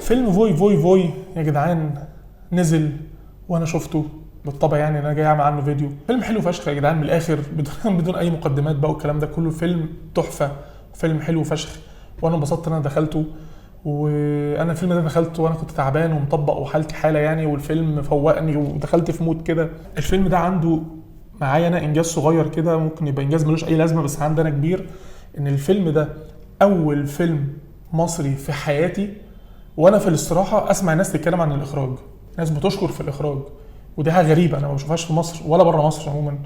فيلم فوي فوي فوي يا جدعان نزل وانا شفته بالطبع، يعني انا جاي اعمل عنه فيديو. فيلم حلو فشخ يا جدعان من الاخر، بدون اي مقدمات بقى والكلام ده كله. فيلم تحفة، فيلم حلو فشخ، وانا انبسطت ان انا دخلته. وانا الفيلم ده دخلته وانا كنت تعبان ومطبق وحالتي حاله يعني، والفيلم فوقني ودخلت في mood كده. الفيلم ده عنده معايا انا انجاز صغير كده، ممكن يبقى انجاز ملوش اي لازمه بس عندي انا كبير، ان الفيلم ده اول فيلم مصري في حياتي وانا في الاستراحة اسمع ناس تتكلم عن الاخراج، ناس بتشكر في الاخراج، ودي حاجة غريبة انا ما بشوفهاش في مصر ولا بره مصر عموما.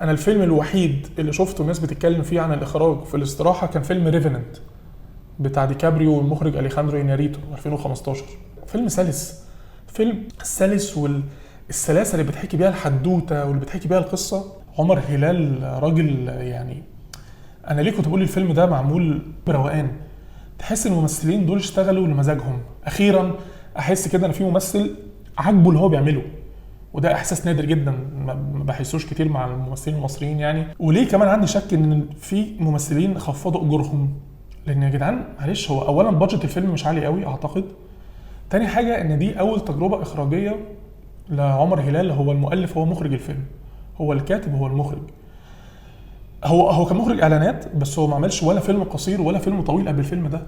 انا الفيلم الوحيد اللي شفته الناس بتتكلم فيه عن الاخراج في الاستراحة كان فيلم Revenant بتاع ديكابريو والمخرج اليخاندرو اناريتو 2015. فيلم سلس، فيلم سلس، والسلاسه اللي بتحكي بيها الحدوتة واللي بتحكي بيها القصة. عمر هلال راجل، يعني انا ليه كنت بقول الفيلم ده معمول بروقان، تحس ان الممثلين دول اشتغلوا لمزاجهم. اخيرا احس كده ان في ممثل عاجبه اللي هو بيعمله، وده احساس نادر جدا ما بحسوش كتير مع الممثلين المصريين يعني. وليه كمان عندي شك ان في ممثلين خفضوا اجورهم، لان يا جدعان معلش هو اولا budget الفيلم مش عالي قوي اعتقد، تاني حاجة ان دي اول تجربه اخراجيه لعمر هلال، هو المؤلف هو مخرج الفيلم، هو الكاتب هو المخرج، هو كان مخرج اعلانات بس هو ما عملش ولا فيلم قصير ولا فيلم طويل قبل الفيلم ده.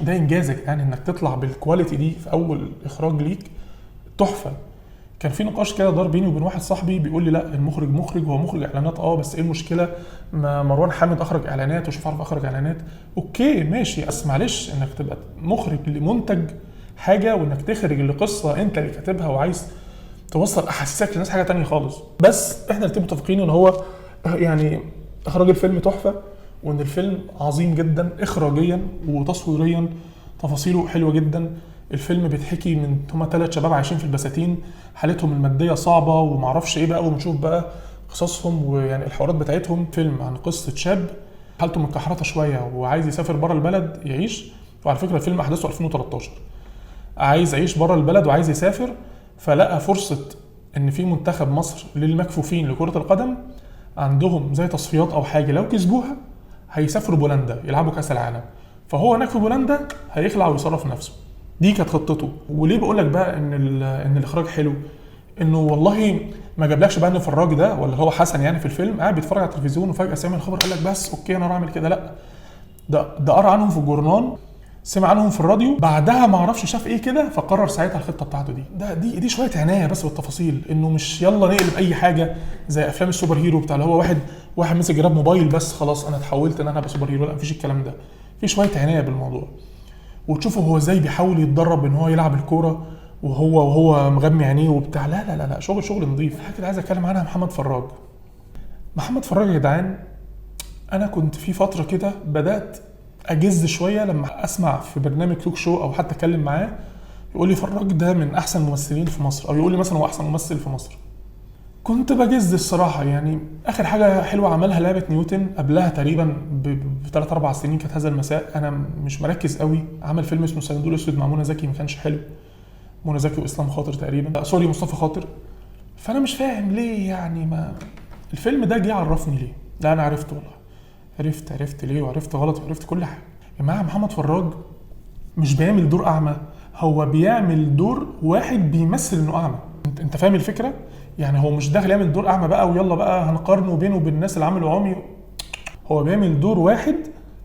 ده انجازك يعني انك تطلع بال quality دي في اول اخراج ليك، تحفة. كان في نقاش كده دار بيني وبين واحد صاحبي بيقول لي لا المخرج مخرج، هو مخرج اعلانات بس ايه المشكلة، ما مروان حامد اخرج اعلانات وشوف عارف اخرج اعلانات، okay ماشي، بس معلش انك تبقى مخرج لمنتج حاجة وانك تخرج لقصة انت اللي كاتبها وعايز توصل احاسيسك للناس حاجة تانية خالص. بس احنا الاتنين متفقين ان هو يعني اخراج الفيلم تحفة، وان الفيلم عظيم جدا اخراجيا وتصويريا، تفاصيله حلوة جدا. الفيلم بيتحكي من هما 3 شباب عايشين في البساتين، حالتهم المادية صعبة ومعرفش ايه بقى، وبنشوف بقى قصصهم ويعني الحوارات بتاعتهم. فيلم عن قصة شاب حالته متكحرته شوية وعايز يسافر بره البلد يعيش، وعلى فكرة الفيلم احداثه 2013، عايز يعيش بره البلد وعايز يسافر، فلقى فرصة ان في منتخب مصر للمكفوفين لكرة القدم عندهم زي تصفيات او حاجة، لو كسبوها هيسافروا بولندا يلعبوا كاس العالم، فهو هناك في بولندا هيخلع ويصرف نفسه. دي كانت خطته. وليه بقول لك بقى ان الاخراج حلو، انه والله ما جابلكش بقى ان فراج ده ولا هو حسن يعني في الفيلم قاعد بيتفرج على التلفزيون وفجاة سمع الخبر قال لك بس okay انا هعمل كده، لا ده قرا عنهم في الجورنان، سمع عنهم في الراديو، بعدها ما اعرفش شاف ايه كده فقرر ساعتها الخطة بتاعته دي. ده دي شوية عناية بس بالتفاصيل، انه مش يلا نقلب اي حاجة زي افلام ال super hero بتاع اللي هو واحد مسك جراب موبايل بس خلاص انا اتحولت ان انا ابقى super hero، لا مفيش الكلام ده، في شوية عناية بالموضوع. وتشوفه هو ازاي بيحاول يتدرب ان هو يلعب الكورة وهو مغمي عينيه وبتاع، لا لا لا لا شغل نظيف. حاجة كده عايز اتكلم عنها محمد فراج. محمد فراج يا جدعان انا كنت في فترة كده بدات اجز شوية لما اسمع في برنامج talk show او حتى اتكلم معاه يقول لي فراج ده من احسن الممثلين في مصر، او يقول لي مثلا هو احسن ممثل في مصر، كنت بجز الصراحة. يعني اخر حاجة حلوة عملها لعبه نيوتن، قبلها تقريبا بثلاث 4 سنين كانت هذا المساء، انا مش مركز قوي. عمل فيلم اسمه صندوق الاسود مع منى زكي ما كانش حلو، منى زكي واسلام خاطر تقريبا، sorry مصطفى خاطر. فانا مش فاهم ليه يعني، ما الفيلم ده جه عرفني ليه، لا انا عرفت والله، عرفت ليه وعرفت غلط وعرفت كل حاجة. يا جماعة محمد فراج مش بيعمل دور اعمى، هو بيعمل دور واحد بيمثل انه اعمى. انت فاهم الفكرة؟ يعني هو مش داخل يعمل دور اعمى بقى ويلا بقى هنقارنه بينه وبين الناس اللي عملوا عمي، هو بيعمل دور واحد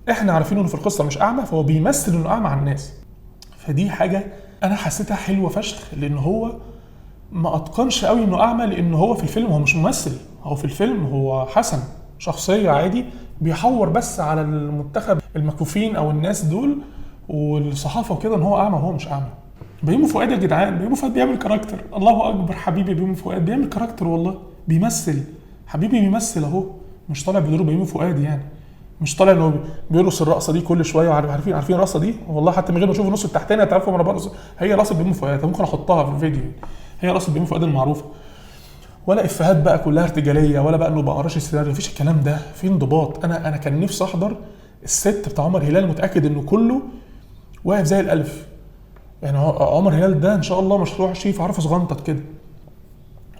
احنا عارفينه انه في القصة مش اعمى، فهو بيمثل انه اعمى على الناس. فدي حاجة انا حسيتها حلوة فشخ، لان هو ما اتقنش قوي انه اعمى، لان هو في الفيلم هو مش ممثل، هو في الفيلم هو حسن شخصية عادي بيحور بس على المنتخب المكفوفين او الناس دول والصحافة وكده ان هو اعمى وهو مش اعمى. بيومي فؤاد يا جدعان، بيومي فؤاد بيعمل character، الله اكبر حبيبي بيومي فؤاد بيعمل character والله، بيمثل حبيبي بيمثل اهو، مش طالع بدور بيومي فؤاد يعني، مش طالع انه بيرقص الرقصة دي كل شوية، وعارفين عارفين الرقصة دي والله، حتى من غير ما اشوف النص التحتاني هتعرفوا انا برقص، هي رقصه بيومي فؤاد، ممكن احطها في الفيديو، هي رقصه بيومي فؤاد المعروفة. ولا افيهات بقى كلها ارتجاليه، ولا بقى انه بقراش السيناريو، مفيش الكلام ده، في انضباط. انا كان نفسي احضر ال set بتاع عمر هلال، متاكد انه كله واقف زي الالف يعني. عمر هلال ده ان شاء الله مشروع شيف عارفه صغنطط كده،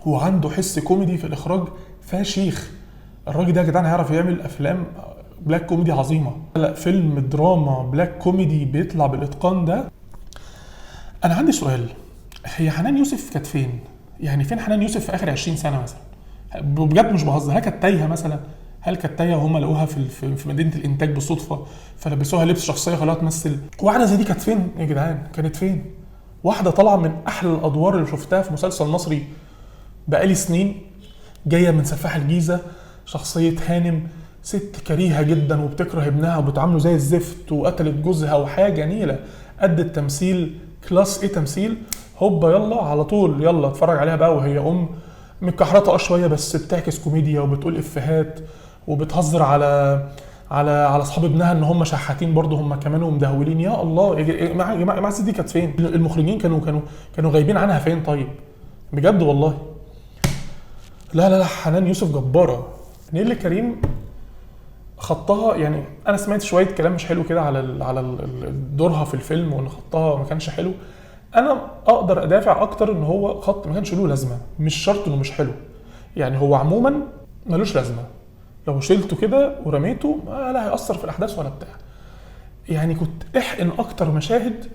هو عنده حس كوميدي في الاخراج فشيخ. الراجل ده يا جدعان هيعرف يعمل افلام black comedy عظيمة. لا فيلم دراما black comedy بيطلع بالاتقان ده. انا عندي سؤال، هي حنان يوسف كانت فين؟ يعني فين حنان يوسف في اخر 20 سنة مثلا؟ بجد مش بهزر، هل كانت تايهه مثلا؟ هل كانت تايهه وهم لقوها في مدينة الانتاج بالصدفة فلبسوها لبس شخصية خلوها تمثل؟ واحدة زي دي كانت فين يا جدعان؟ كانت فين؟ واحدة طالعه من احلى الادوار اللي شفتها في مسلسل مصري بقالي سنين، جاية من سفاح الجيزة، شخصية هانم، ست كريهة جدا وبتكره ابنها وبتعامله زي الزفت وقتلت جوزها وحاجه نيله، ادت تمثيل class A تمثيل، هوبا يلا على طول يلا اتفرج عليها بقى وهي ام متكحرطه شوية بس بتعكس كوميديا وبتقول افيهات وبتهزر على على على اصحاب ابنها ان هم شحاتين برضه هم كمان ومدهولين. يا الله يا جماعة الست دي كانت فين؟ المخرجين كانوا غايبين عنها فين؟ طيب بجد والله لا لا لا، حنان يوسف جبارة. نيللي كريم خطها، يعني انا سمعت شوية كلام مش حلو كده على دورها في الفيلم وان خطها ما كانش حلو. انا اقدر ادافع اكتر ان هو خط ما كانش له لازمه، مش شرط انه مش حلو، يعني هو عموما ملوش لازمه، لو شلته كده ورميته لا هيأثر في الاحداث ولا بتاع. يعني كنت احقن اكتر مشاهد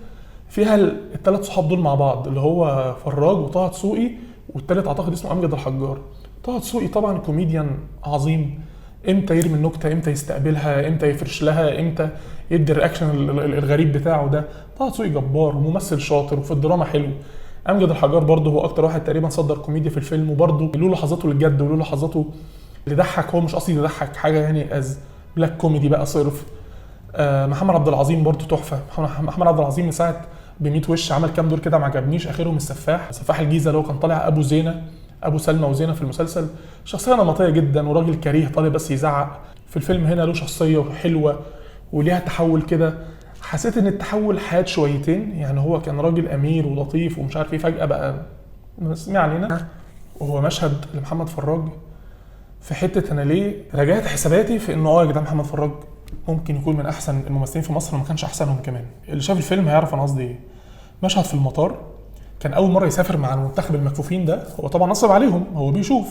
فيها الثلاث صحاب دول مع بعض، اللي هو فراج وطه دسوقي، والتالت اعتقد اسمه امجد الحجار. طه دسوقي طبعا كوميديان عظيم، امتى يرمي النكتة، امتى يستقبلها، امتى يفرش لها، امتى يدي ال reaction الغريب بتاعه ده. طه دسوقي جبار وممثل شاطر وفي الدراما حلو. امجد الحجار برضه هو اكتر واحد تقريبا صدر كوميديا في الفيلم، وبرضه له لحظاته للجد وله لحظاته اللي ضحك، هو مش قصدي يضحك حاجة يعني as black comedy بقى صرف. محمد عبد العظيم برضه تحفة. محمد عبد العظيم من ساعة بميت وش عمل كام دور كده ما عجبنيش، اخرهم السفاح، سفاح الجيزة اللي هو كان طالع ابو زينة، ابو سلمى وزينه في المسلسل، شخصية نمطية جدا وراجل كريه طالب بس يزعق. في الفيلم هنا له شخصية حلوة وليها تحول كده، حسيت ان التحول حاد شويتين، يعني هو كان راجل امير ولطيف ومش عارف ايه، فجاة بقى ما علينا. وهو مشهد لمحمد فراج في حتة انا ليه راجعت حساباتي في انه يا جدعان محمد فراج ممكن يكون من احسن الممثلين في مصر وما كانش احسنهم كمان. اللي شاف الفيلم هيعرف انا قصدي ايه. مشهد في المطار، كان اول مرة يسافر مع المنتخب المكفوفين ده، هو طبعا نصب عليهم، هو بيشوف،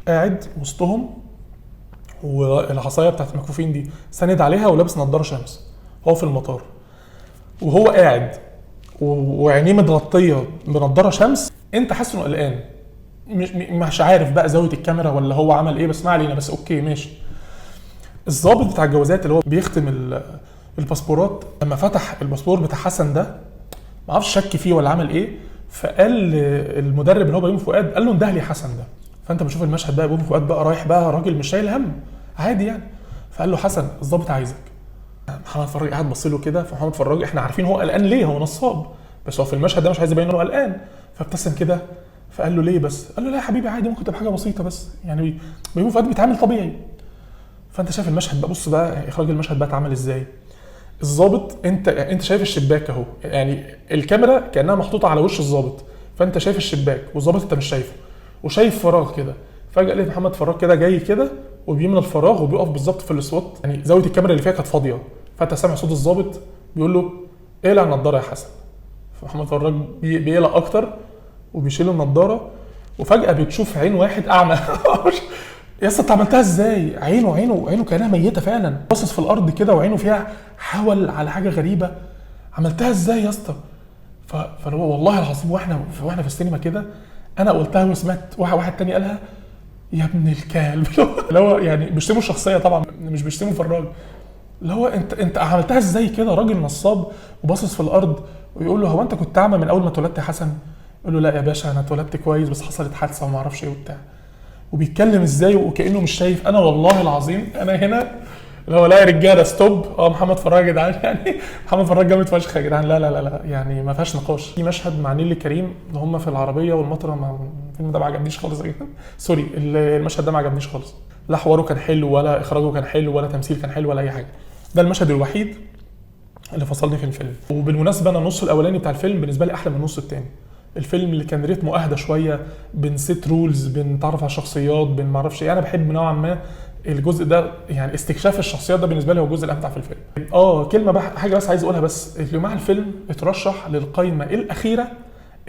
قاعد وسطهم والعصايه بتاعت المكفوفين دي سند عليها ولابس نظاره شمس، هو في المطار وهو قاعد وعينيه متغطيه بنظاره شمس، انت حاسس انه قلقان، مش عارف بقى زاوية الكاميرا ولا هو عمل ايه، بس ما علينا، بس okay ماشي. الضابط بتاع الجوازات اللي هو بيختم الباسبورات، لما فتح الباسبور بتاع حسن ده ما اعرفش شك فيه ولا عمل ايه، فقال المدرب اللي هو بيومي فؤاد، قال له انده لي حسن ده. فانت بتشوف المشهد بقى بيومي فؤاد بقى رايح بقى راجل مش شايل هم عادي يعني، فقال له حسن الضابط عايزك. محمد فراج قاعد بص له كده، فمحمد فراج احنا عارفين هو قلقان ليه، هو نصاب، بس هو في المشهد ده مش عايز يبين انه قلقان، فابتسم كده فقال له ليه بس؟ قال له لا يا حبيبي عادي، ممكن تبقى حاجة بسيطة بس، يعني بيومي فؤاد بيتعامل طبيعي. فانت شايف المشهد بقى، بص بقى اخراج المشهد بقى اتعمل ازاي. الضابط انت شايف الشباك اهو، يعني الكاميرا كانها محطوطة على وش الضابط، فانت شايف الشباك والضابط انت مش شايفه، وشايف فراغ كده. فجاة لقيت محمد فراج كده جاي كده وبيملى الفراغ وبيقف بالظبط في ال spot، يعني زاوية الكاميرا اللي فيها كانت فاضية، فانت سامع صوت الضابط بيقول له اقلع النضارة يا حسن. فمحمد فراج بيقلق اكتر وبيشيل النضارة، وفجاة بتشوف عين واحد اعمى. يا اسطى انت عملتها ازاي؟ عينه عينه عينه كانها ميته فعلا، باصص في الارض كده وعينه فيها حول على حاجة غريبة، عملتها ازاي يا اسطى؟ فاللي هو والله العظيم واحنا في السينما كده انا قلتها وسمعت واحد تاني قالها، يا ابن الكلب. اللي هو يعني بيشتموا الشخصية طبعا، مش بيشتموا فراج، اللي هو انت عملتها ازاي كده؟ راجل نصاب وباصص في الارض ويقول له هو انت كنت اعمى من اول ما اتولدت يا حسن؟ يقول له لا يا باشا انا اتولدت كويس بس حصلت حادثه وما اعرفش ايه وبتاع. وبيتكلم ازاي وكانه مش شايف. انا والله العظيم انا هنا اللي هو لا يا رجاله stop، محمد فراج يا جدعان، يعني محمد فراج جامد فشخ يا جدعان، لا لا لا لا يعني ما فيهاش نقاش. في مشهد مع نيللي كريم اللي هم في العربية والمطره، الفيلم ده ما عجبنيش خالص يا جدعان، sorry المشهد ده ما عجبنيش خالص، لا حواره كان حلو ولا اخراجه كان حلو ولا تمثيل كان حلو ولا اي حاجة. ده المشهد الوحيد اللي فصلني في الفيلم. وبالمناسبة انا النص الاولاني بتاع الفيلم بالنسبة لي احلى من النص الثاني. الفيلم اللي كان رتمه اهدى شوية، بن set rules، بنتعرف على الشخصيات، بن معرفش ايه. انا بحب نوعا ما الجزء ده، يعني استكشاف الشخصيات ده بالنسبة لي هو الجزء الامتع في الفيلم. كلمة بقى، حاجة بس عايز اقولها بس، اللي مع الفيلم اترشح للقائمه الاخيرة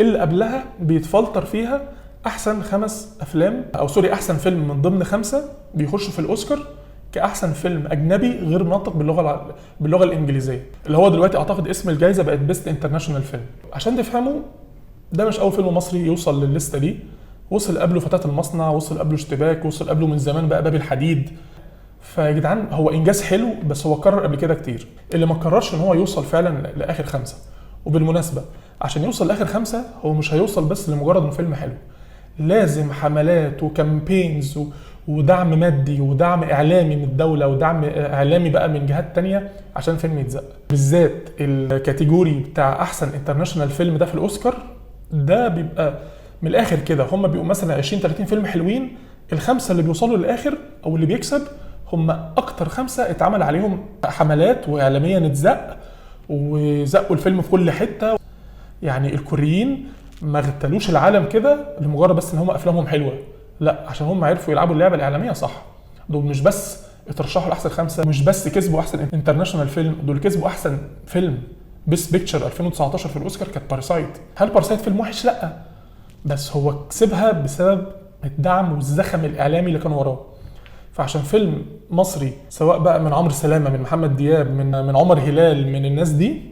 اللي قبلها بيتفلتر فيها احسن 5 افلام، او sorry احسن فيلم من ضمن 5 بيخشوا في الاوسكار كاحسن فيلم اجنبي غير ناطق باللغة الانجليزية، اللي هو دلوقتي اعتقد اسم الجائزة بقت best international film. عشان تفهموا ده مش اول فيلم مصري يوصل للستة دي، وصل قبله فتاة المصنع، وصل قبله اشتباك، وصل قبله من زمان بقى باب الحديد. فيا جدعان هو انجاز حلو، بس هو كرر قبل كده كتير. اللي ما كررش ان هو يوصل فعلا لاخر 5. وبالمناسبة عشان يوصل لاخر 5 هو مش هيوصل بس لمجرد انه فيلم حلو، لازم حملات و campaigns ودعم مادي ودعم اعلامي من الدولة ودعم اعلامي بقى من جهات تانية عشان فيلم يتزق. بالذات ال category بتاع احسن international film ده في الاوسكار، ده بيبقى من الاخر كده هم بيبقوا مثلا 20 30 فيلم حلوين، ال5 اللي بيوصلوا للاخر او اللي بيكسب هم اكتر 5 اتعمل عليهم حملات واعلاميا اتزق وزقوا الفيلم في كل حتة. يعني الكوريين ما اغتالوش العالم كده لمجرد بس ان هم افلامهم حلوة، لا، عشان هم عرفوا يلعبوا اللعبة الاعلامية صح. دول مش بس اترشحوا لاحسن 5، مش بس كسبوا احسن international film، دول كسبوا احسن فيلم best picture 2019 في الاوسكار كانت Parasite. هل Parasite فيلم وحش؟ لا، بس هو كسبها بسبب الدعم والزخم الاعلامي اللي كان وراه. فعشان فيلم مصري سواء بقى من عمرو سلامه، من محمد دياب، من عمر هلال، من الناس دي،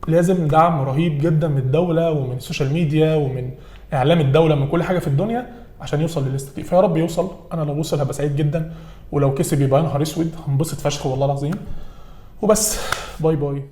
لازم دعم رهيب جدا من الدولة ومن ال social media ومن اعلام الدولة، من كل حاجة في الدنيا عشان يوصل للليسته دي. فيا رب يوصل، انا لو وصل هبقى سعيد جدا، ولو كسب يبقى يا نهار اسود هنبسط فشخ والله العظيم. وبس، bye bye.